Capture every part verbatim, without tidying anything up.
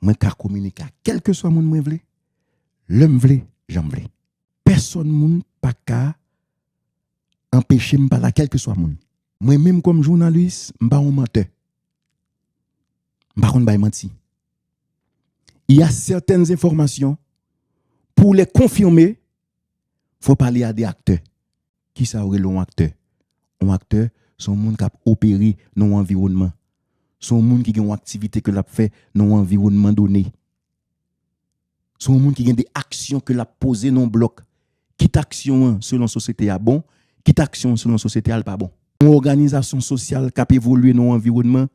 Mwen ka kominike ak kèlkeswa moun mwen vle, lè m vle, jan m vle. Pèsonn moun pa ka anpeche m pale ak kèlkeswa moun. Mwen menm kòm jounalis, m pa yon mantè. M pa konn bay manti. Il y a certaines informations, pou w lè konfime, fò pale a de aktè. Kisa yo rele yon aktè? Yon aktè, se yon moun k ap opere nan yon anviwònman. Se yon moun ki gen yon aktivite ke l ap fè nan yon anviwònman done. Se yon moun ki gen de aksyon ke l ap poze nan yon blòk. Kit aksyon an selon sosyete a bon, kit aksyon an selon sosyete a l pa bon. Yon òganizasyon sosyal k ap evolye nan yon anviwònman,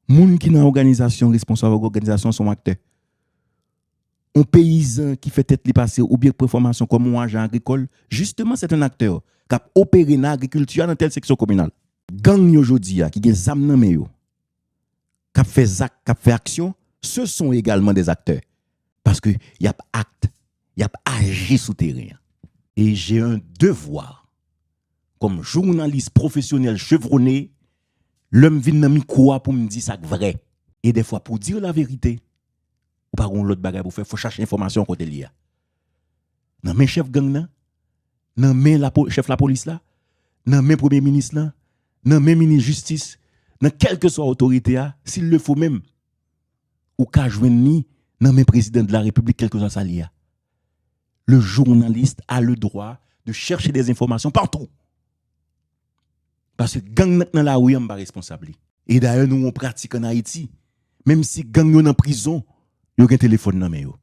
moun ki nan òganizasyon, responsab òganizasyon se yon aktè. Yon peyizan ki fè tèt li pase oubyen k pran fòmasyon kòm yon ajan agrikòl, jisteman, se yon aktè k ap opere nan agrikilti a nan tèl seksyon kominal. Gang yo jodi a, ki gen zam nan men yo, k ap fè zak, k ap fè aksyon, ce sont également des acteurs. Paske y ap act, y ap aji sou teren an. E j'ai un devoir, kòm jounalis pwofesyonèl chevronné, lè m vin nan mikwo a pou m di sa k vrè. E dèfwa, pour dire la vérité, ou pa gen lòt bagay pou fè, fò chache enfòmasyon kote l ye a. Nan men chèf gang nan, nan men lapo-, chèf lapolis la, nan men premye minis lan, nan men minis jistis, nan kèlkeswa otorite a, s'il le faut menm, ou ka jwenn li nan men prezidan de la repiblik, kèlkeswa sa l ye a. Le journaliste a le droit de chercher des informations partout. Paske gang nan k nan lari an, m pa responsab li. E dayè, nou yon pratik ann Ayiti. Menm si gang yo nan prizon, yo gen telefòn nan men yo.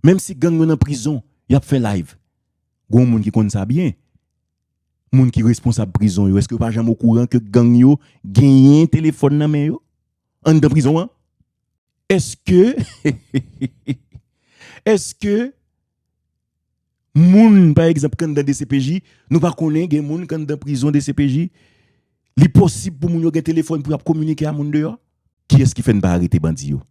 Menm si gang yo nan prizon, y ap fè live. Gon moun ki konn sa byen. Moun ki responsab prizon yo, èske yo pa janm okouran ke gang yo genyen telefòn nan men yo? Anndan prizon an? Èske, èske moun, pa egzanp, k anndan D C P J, nou pa konnen gen moun k anndan prizon D C P J, li posib pou moun yo gen telefòn pou y ap kominike a moun deyò? Kiyès ki fè n pa arete bandi yo?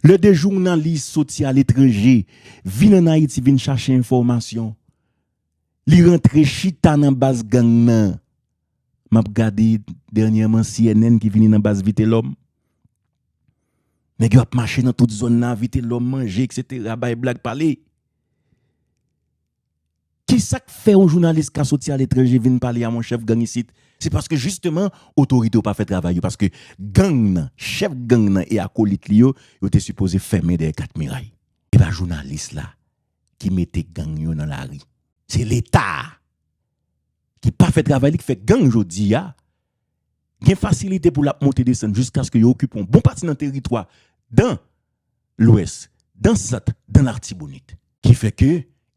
Lè de jounalis soti aletranje, vin ann Ayiti, vin chache enfòmasyon, li rantre chita nan baz gang nan. M ap gade dènyèman C N N ki vini nan baz Vitelòm. Nèg yo ap mache nan tout zòn nan, Vitelòm, manje, et cetera, bay blag, pale. Kisa k fè yon jounalis ka soti aletranje vin pale a yon chèf gang isit? Se paske jisteman, otorite yo pa fè travay yo, paske gang nan, chèf gang nan e akolit li yo, yo te sipoze fèmen dèyè kat miray. E pa jounalis la ki mete gang yo nan lari. Se Leta a ki pa fè travay li, ki fè gang jodi a gen fasilite pou l ap monte desann jiskaske yo okipe yon bon pati nan teritwa dan Lwès, dan Sant, dan Latibonit. Ki fè ke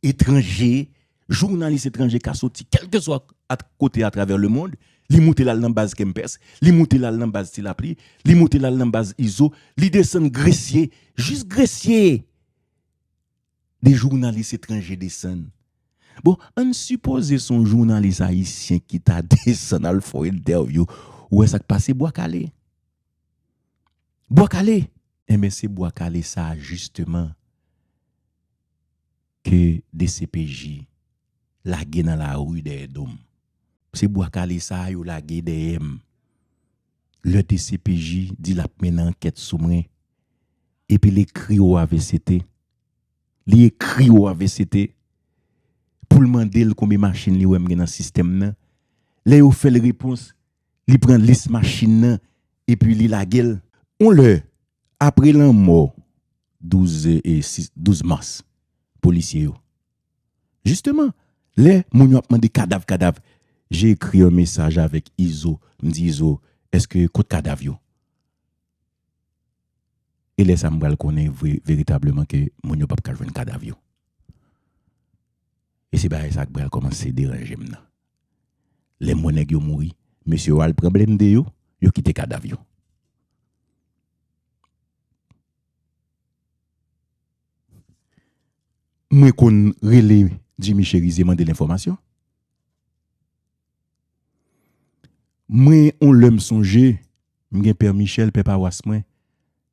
etranje, jounalis etranje ka soti kèlkeswa at-, kote atravè lemonn, li moute l al nan baz Kempès, li moute l al nan baz Ti Lapli, li moute l al nan baz Izo, li desann Gresye, jis Gresye. De jounalis etranje desann. Bon, ann sipoze se yon jounalis ayisyen ki ta desann al fè yon entèvyou. Ou wè sa k pase? Bwa kale. Bwa kale. Enben, se bwa kale sa a, jisteman, ke D C P J lage nan lari dèyè do m. Se bwa kale sa a yo lage dèyè m. Lè D C P J di l ap mennen ankèt sou mwen, epi l ekri O A V C T, li ekri O A V C T pou l mande l konbyen machin li wè m gen nan sistèm nan. Lè yo fè l repons, li pran lis machin nan, epi li lage l. Yon lè, apre lanmò douz, e, sis, douz mas, polisye yo. Jisteman, lè moun yo ap mande kadav, kadav, j'ai écrit un message avec Izo. M di Izo, èske, kot kadav yo? E lè sa a, m pral konnen vre, veritableman, ke moun yo p ap ka jwenn kadav yo. E se bagay sa a k pral kòmanse deranje m nan. Lè m wè nèg yo mouri, mesye yo al pran blende yo, yo kite kadav yo. Mwen konn rele Jimmy Chérizier mande l enfòmasyon. Mwen, yon lè m sonje, m gen pè Michel, pè pawas mwen,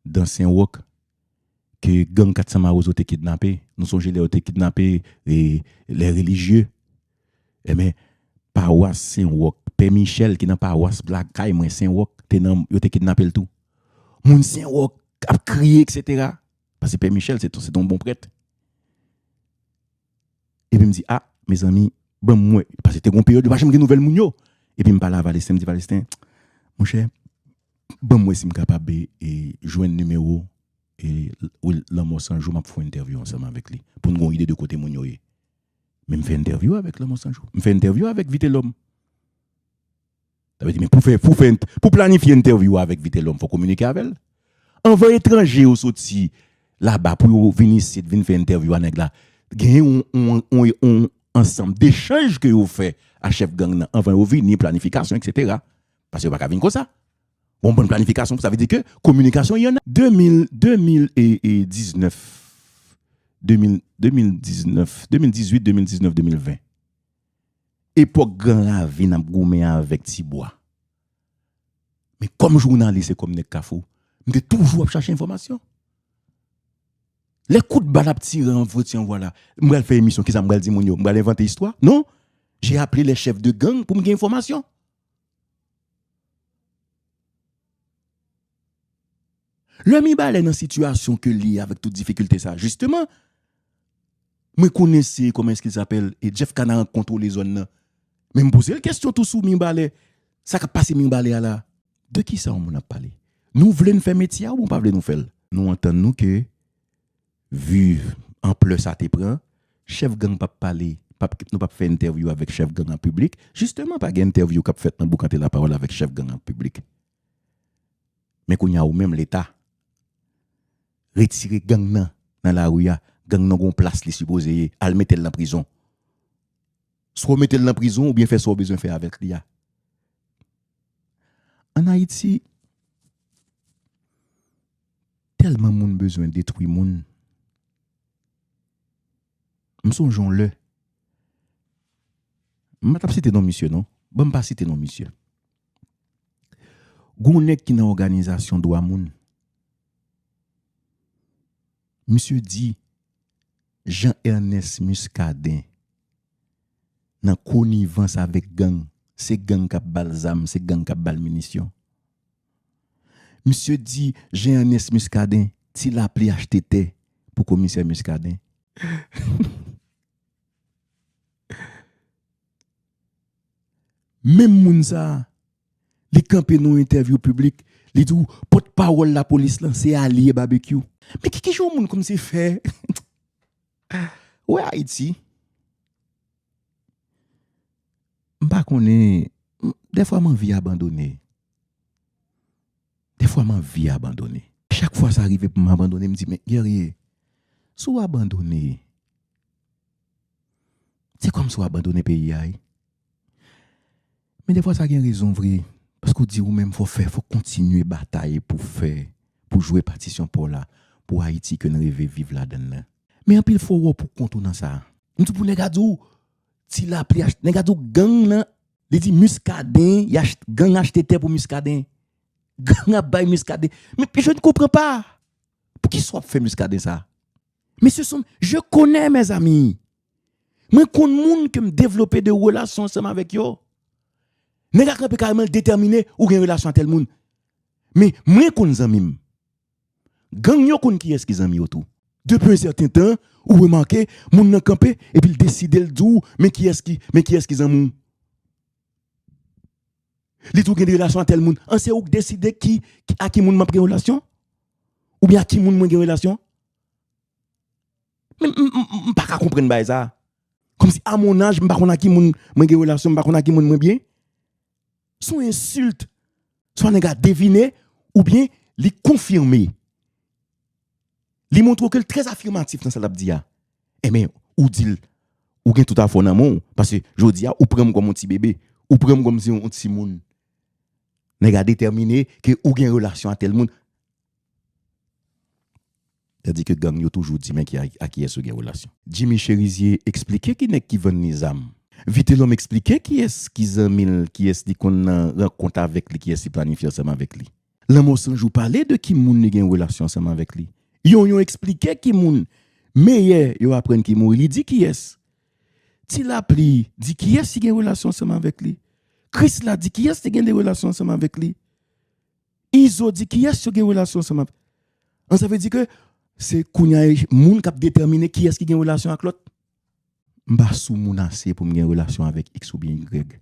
dan Sen Wòk, ke gang kat san Mawozo te kidnape. Nou sonje lè yo te kidnape, e, lè relijye. Enben, pawas Sen Wòk, pè Michel ki nan pawas lakay mwen, Sen Wòk, te nan, yo te kidnape l tou. Moun Sen Wòk ap kriye, etsetera. Paske Pè Michel, se, se te yon bon prèt. Epi m di, a, mezanmi, ban m wè. Paske te gon peryòd, yo pa janm gen nouvèl moun yo. Epi m pale a Valesten, m di, Valesten, monchè, ban m wè si m kapab e, e, jwenn nimewo e, wi, Lanmò San Jou, m ap fè yon entèvyou ansanm avèk li. Pou n gen yon ide de kote moun yo ye. Men m fè entèvyou avèk Lanmò San Jou. M fè entèvyou avèk Vitelhomme. Sa vle di, men pou fè, pou fè, pou planifye entèvyou avèk Vitelhomme, fò kominike avè l. Anvan etranje yo soti laba pou yo vin isit, vin fè entèvyou a nèg la, gen yon, yon, yon, yon ansanm dechanj ke yo fè a chèf gang nan anvan yo vini, planifikasyon, etsetera. Paske yo pa ka vin konsa. Bon, bon planifikasyon, sa vle di ke kominikasyon, y en a. De mil, de mil e, e diznèf, de mil, de mil diznèf, de mil dizuit, de mil diznèf, de mil ven. Epòk Gran Ravin ap goumen avèk Tibwa. Men kòm jounalis e kòm nèg Kafou, m te toujou ap chache enfòmasyon. Lè kout bal ap tire an fwoti an vwa la, m pral fè emisyon, kisa m pral di moun yo? M pral envante istwa? Non. J'ai appelé les chefs de gang pou m gen enfòmasyon. Lè Mibalè nan sitiyasyon ke li ye avèk tout difikilte sa, jisteman, mwen konnen se, comment est-ce qu'il s'appelle, e Jeff Canaran k kontwole zòn nan. Men m poze l kesyon tou sou Mibalè, sa k ap pase Mibalè a la. De kisa yon moun ap pale? Nou vle n fè metye a oubyen w pa vle nou fè l? Nou antann nou ke, vi anplè sa te pran, chèf gang p ap pale, p ap, nou p ap fè entèvyou avèk chèf gang an piblik. Jisteman, pa gen entèvyou k ap fèt nan Boukante Lapawòl avèk chèf gang an piblik. Men kounye a, ou menm, Leta, retire gang nan, nan lari a, gang nan gon plas li sipoze ye, al mete l nan prizon. Swa w mete l nan prizon oubyen fè sa w bezwen fè avèk li a. Ann Ayiti, tèlman moun bezwen detwi moun. M sonje yon lè, m pa t ap site non misye non. Ban m pa site non misye. Gon nèg ki nan òganizasyon dwa moun. Misye di Jean Ernest Muscadin nan konivans avèk gang. Se gang k ap ba l zam, se gang k ap ba l minisyon. Misye di Jean Ernest Muscadin, Ti Lapli achte tè pou komisè Muscadin. Menm moun sa a, li kanpe nan yon entèvyou piblik, li di w pòtpawòl lapolis lan se alye Babekyou. Men ki, ki jan yon moun kòmsi fè wè Ayiti? M pa konnen, m, dèfwa m anvi abandone. Dèfwa m anvi abandone. Chak fwa sa rive pou m abandone, m di, men Guerrier, si w abandone, se kòmsi w abandone peyi a, wi. Men dèfwa sa gen rezon vre, paske w di ou menm fò w fè, fò w kontinye batay pou fè, pou jwe patisyon pa w la, pou Ayiti ke n reve viv ladann nan. Men anpil fwa w wè w pou kont ou nan sa. M di w pou nèg a di w, Ti Lapli achte, nèg a di w gang nan, li di Muscadin, y achte, gang achte tè pou Muscadin. Gang ap bay Muscadin. Men je ne comprends pas. Poukisa w ap fè Muscadin sa? Mesye, son, je connais mes amis. Mwen konn moun ke m devlope de relasyon ansanm avèk yo. Nèg la kanpe kareman, l detèmine, ou gen relasyon a tèl moun. Men mwen konn zanmi m. Gang yo konn kiyès ki zanmi yo tou. Depi yon sèten tan, ou remake, moun nan kanpe, epi l deside l di w, men kiyès ki, men kiyès ki zanmi w. Li di w gen de relasyon a tèl moun. An, se ou k deside ki, ki, a ki moun m ap gen relasyon? Oubyen a ki moun mwen gen relasyon? Men m, m, m, m pa ka konprann bagay sa. Kòmsi à mon âge, m pa konn a ki moun mwen gen relasyon, m pa konn a ki moun mwen byen. Se yon ensilt. Swa nèg la devine, oubyen li konfime. Li montre w ke l trè afimatif nan sa l ap di a. Enben, ou di l, ou gen tout afè w nan men w, paske jodi a, ou pran m kòm yon ti bebe, ou pran m kòmsi yon, yon timoun. Nèg la detèmine ke ou gen relasyon a tèl moun. Tandis ke gang yo toujou di men ki a, a kiyès yo gen relasyon. Jimmy Chérizier eksplike ki nèg ki vann li zam. Vitelhomme eksplike kiyès ki zanmi l, kiyès li konn nan rankont avèk li, kiyès li planifye ansanm avèk li. Lanmò San Jou pale de ki moun li gen relasyon ansanm avèk li. Yonyon eksplike ki moun, Meyè, yo aprann ki mouri, li di kiyès. Ti Lapli di kiyès li gen relasyon ansanm avèk li. Krisla di kiyès li gen de relasyon ansanm avèk li. Izo di kiyès yo gen relasyon ansanm avèk. An, sa vle di ke se kounye a moun k ap detèmine kiyès ki gen relasyon ak lòt. M pa sou moun ase pou m gen relasyon avèk X oubyen Y.